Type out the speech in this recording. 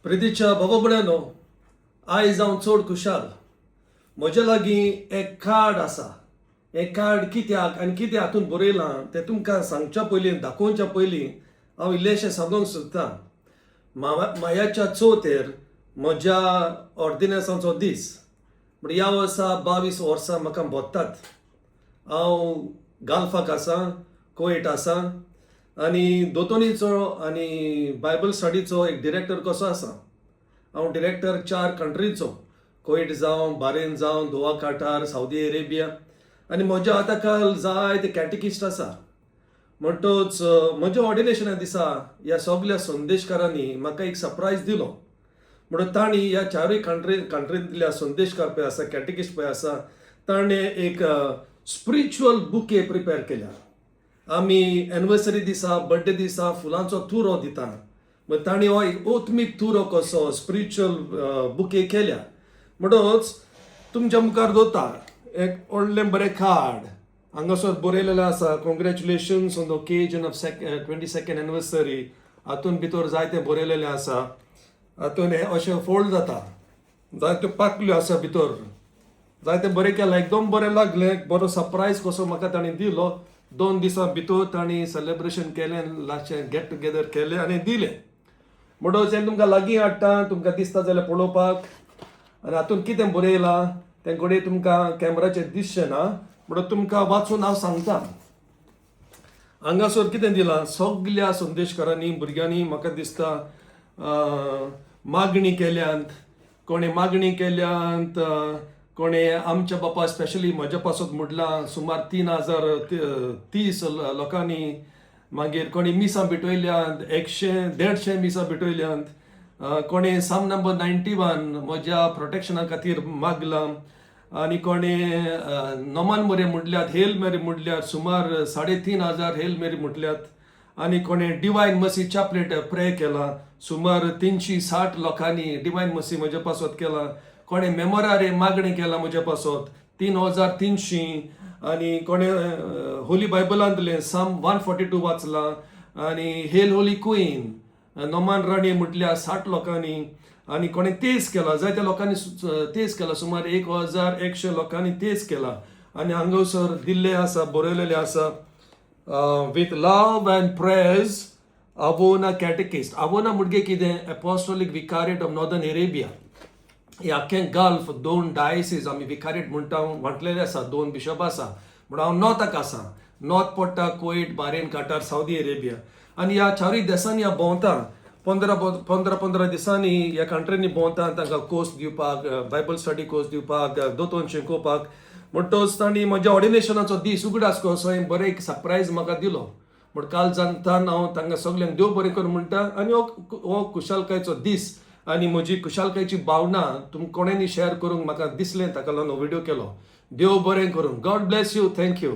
प्रितीच्या बाबा भयणांनो, आयज हांव चड खुशाल. म्हज्या लागीं एक कार्ड आसा. हें कार्ड कित्याक आनी कितें हातूंत बरयलां तें तुमकां सांगच्या पयलीं, दाखोवच्या पयलीं हांव इल्लेशें सांगूंक सोदतां. मायाच्या चवथेर म्हज्या ऑर्दिनेसाचो दीस. म्हण ह्या वर्सा 22 वर्सां म्हाका भोत्तात. हांव गाल्फाक आसा, कुवेट आसा आनी दोतोनीचो आनी बायबल स्टडीचो एक डिरेक्टर कसो आसा. हांव डिरेक्टर चार कंट्रीचो, कुवेट जावं, बारेन जावं, दोहा, काटार, सावदी अरेबिया आनी म्हज्या हाताखाल जायते कॅटिकिस्ट आसा. म्हणटच म्हज्या ऑर्डिनेशना दिसा ह्या सगल्या संदेशकारांनी म्हाका एक सरप्रायज दिलो. म्हणून तांणी ह्या चारूय कंट्रींतल्या संदेशकार पळय आसा, कॅटिकिस्ट पळय आसा, ताणें एक स्पिरिच्युअल बुके प्रिपेर केल्या. आमी एनिवर्सरी दिसा, बर्थडे दिसा फुलांचो तुरो दिता. मागीर तांणी हो एक ओत्मीक तुरो कसो स्पिरिच्युअल बुके केल्या. म्हणटच तुमच्या मुखार दवरता एक व्हडलें बरें कार्ड. हांगासर बरयलेलें आसा, "Congratulations on the occasion of 22nd anniversary." हातून भितर जायतें बरयलेलें आसा. हातून हें अशें फोल्ड जाता. जायत्यो पाकल्यो आसा भितर. जायतें बरें केलां. एकदम बरें लागलें. बरो सरप्रायज कसो म्हाका तांणी दिलो. 2 दिसां भितर तांणी सेलेब्रेशन केलें, लास्टचें गेट टुगेदर केलें आनी दिलें. म्हणटच हें तुमकां लागीं हाडटा, तुमकां दिसता जाल्यार पळोवपाक. आनी हातूंत कितें बरयलां तें घडये तुमकां कॅमराचेर दिसचें ना, म्हणून तुमकां वाचून हांव सांगता. हांगासर कितें दिलां? सगल्या संदेशकारांनी, भुरग्यांनी म्हाका दिसता मागणी केल्यांत. कोणें मागणी केल्यांत, कोणें आमच्या बापा, स्पेशली म्हज्या पासत म्हटलां, सुमार 3030 लोकांनी. मागीर कोणी मिसां भेटयल्यांत, 100 150 मिसां भेटयल्यांत. कोणें साम नंबर 91 म्हज्या प्रोटेक्शना खातीर मागलां आनी कोणें नोमान मरे म्हटल्यात, हेल मेरी म्हटल्यात, सुमार 3500 हेल मेरी म्हटल्यात आनी कोणें डिवायन मसी चॅपलेट प्रे केला. सुमार 360 लोकांनी डिवायन मसी म्हज्या पासत केला. कोणें मेमोरारे मागणी केला म्हज्या पासत, 3300. आनी कोणें होली बायबलांतलें साम 142 वाचलां आनी हेल होली क्वीन, नोमान राणी म्हटल्या 60 लोकांनी. आनी कोणें तेज केला, जायत्या लोकांनी तेज केला, सुमार 1100 लोकांनी तेज केला. आनी हांगासर दिल्ले आसा, बरयलेले आसा, "With love and prayers, Avona catechist." Avona म्हणजे कितें? Apostolic Vicariate of Northern Arabia. हे आख्खें गल्फ दोन डायसीस आमी विकारेट म्हणटा, वांटलेले आसा. दोन बिशप आसा. म्हणून हांव नॉर्थाक आसा. नॉर्थ पडटा कुवेट, बारेन, काटार, सावदी अरेबिया. आनी ह्या चारूय देशांनी हांव भोंवता. 15 15 15 दिसांनी ह्या कंट्रींनी भोंवता, तांकां कोर्स दिवपाक, बायबल स्टडी कोर्स दिवपाक, दोतोन शिकोवपाक. म्हणटच तांणी म्हज्या ऑर्डिनेशनाचो दीस उगडास कसो हें बरें एक सरप्रायज म्हाका दिलो. म्हण काल जाणतान हांव तांकां सगल्यांक देव बरें करूं म्हणटा. आनी हो हो खुशालकायेचो दीस आनी म्हजी खुशालकायेची भावना तुमकां कोणेंनी शेअर करूंक म्हाका दिसलें, ताका लागून हो व्हिडियो केलो. देव बरें करूं. God bless you. Thank you.